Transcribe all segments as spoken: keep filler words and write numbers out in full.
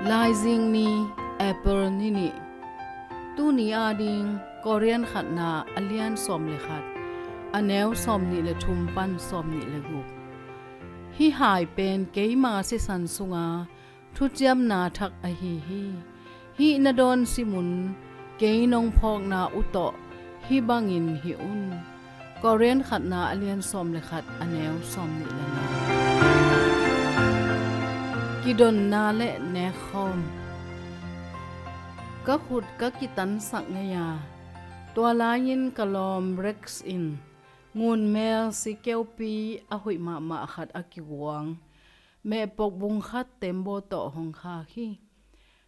Laizing ni, April ni nih. Tuni ading Korin khatna a lian sawm le khat, a neu sawm nih le thum pan sawm nih le guk. Hih hai pen keima sisan sunga thuciamna thak ahi hi. Hih na dawn simun kei nong phawkna uh tawh hih bangin hih un. Korin khatna a lian sawm le khat, a neu sawm nih le nga. Kidonna le nekkhawm. Ka khut ka kitansak ngei a, tua lai-in ka lawm Rex in ngunmel sikeupi a hoih mahmah khat a kiguang mehpok bung khat tembaw tawh hong khak hi.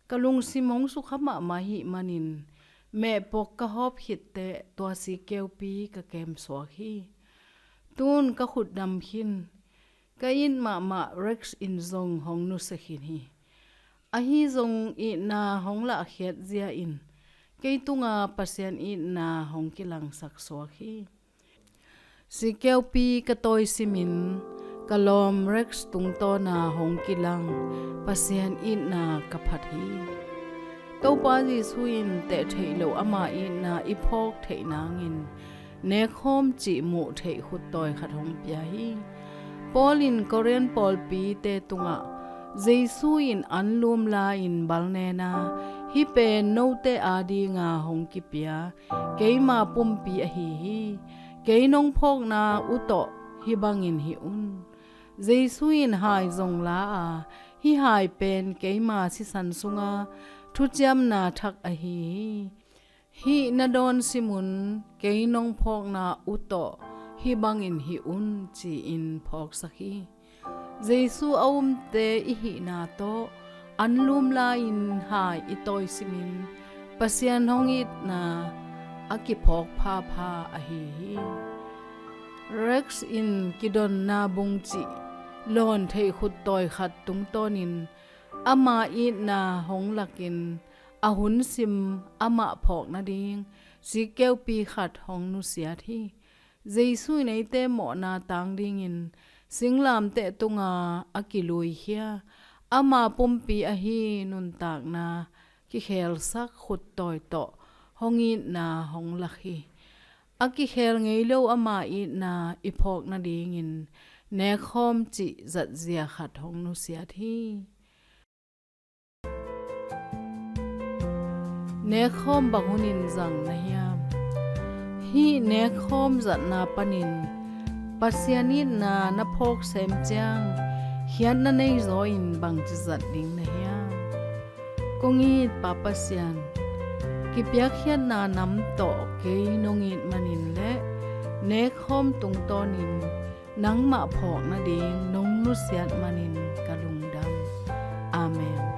Ka lungsim hong sukha mahmah ahih manin mehpok ka hawp khit teh tua sikeupi ka kemsuak hi. Tun ka khut dam khin. Ka it mahmah Rex in zong hong nusia khin hi. Ahi zong itna hong lahkhiat zia in kei tunga Pasian itna hong kilangsak suak hi. Sikeupi ka tawi simin ka lawm Rex tungtawna hong kilang Pasian itna ka phat hi. Topa Jesu in teh theih loh ama itna i phawk theih nangin nekkhawm cih muh theih khuttawi khat hong pia hi. Paul in Korin pawlpite tungah Jesu in anlum la-in balnena, hih pen note adinga hong kipia keima pumpi ahi hi. Kei nong phawkna uh tawh hih bangin hih un. Jesu in hai zong la a, hih hai pen keima sisan sunga thuciamna thak ahi hi. Hih na dawn simun kei nong phawkna uh tawh hih bangin hih un, ci-in phawksak hi. Jesu a umte i hihna tawh anlum la-in hai i tawi simin Pasian hong itna a kiphawk phapha ahi hi. Rex in kidonna bung cih lawn theih khuttawi khat tungtawnin ama itna hong lakin a hun sim amah phawk nading sikeupi khat hong nusiat hi. Jesu in eite mawhna tang dingin singlamteh tunga a kiluikhia ama pumpi ahi nuntakna kikhelsak khuttawi tawh hong itna hong lak hi. A kikhel ngei lo ama itna i phawk nadingin nekkhawm cih zatzia khat hong nusiat hi. Nekkhawm bang hunin zang na hiam? Hih nekkhawm zatna panin Pasian itna na phawk sem ciang khiatna nei zaw in bangci zat ding na hiam? Kong it Pa Pasian, kipiakkhiatna nam tawh kei nong it manin le nekkhawm tungtawnin nangmah phawk nading nong nusiat manin ka lungdam. Amen.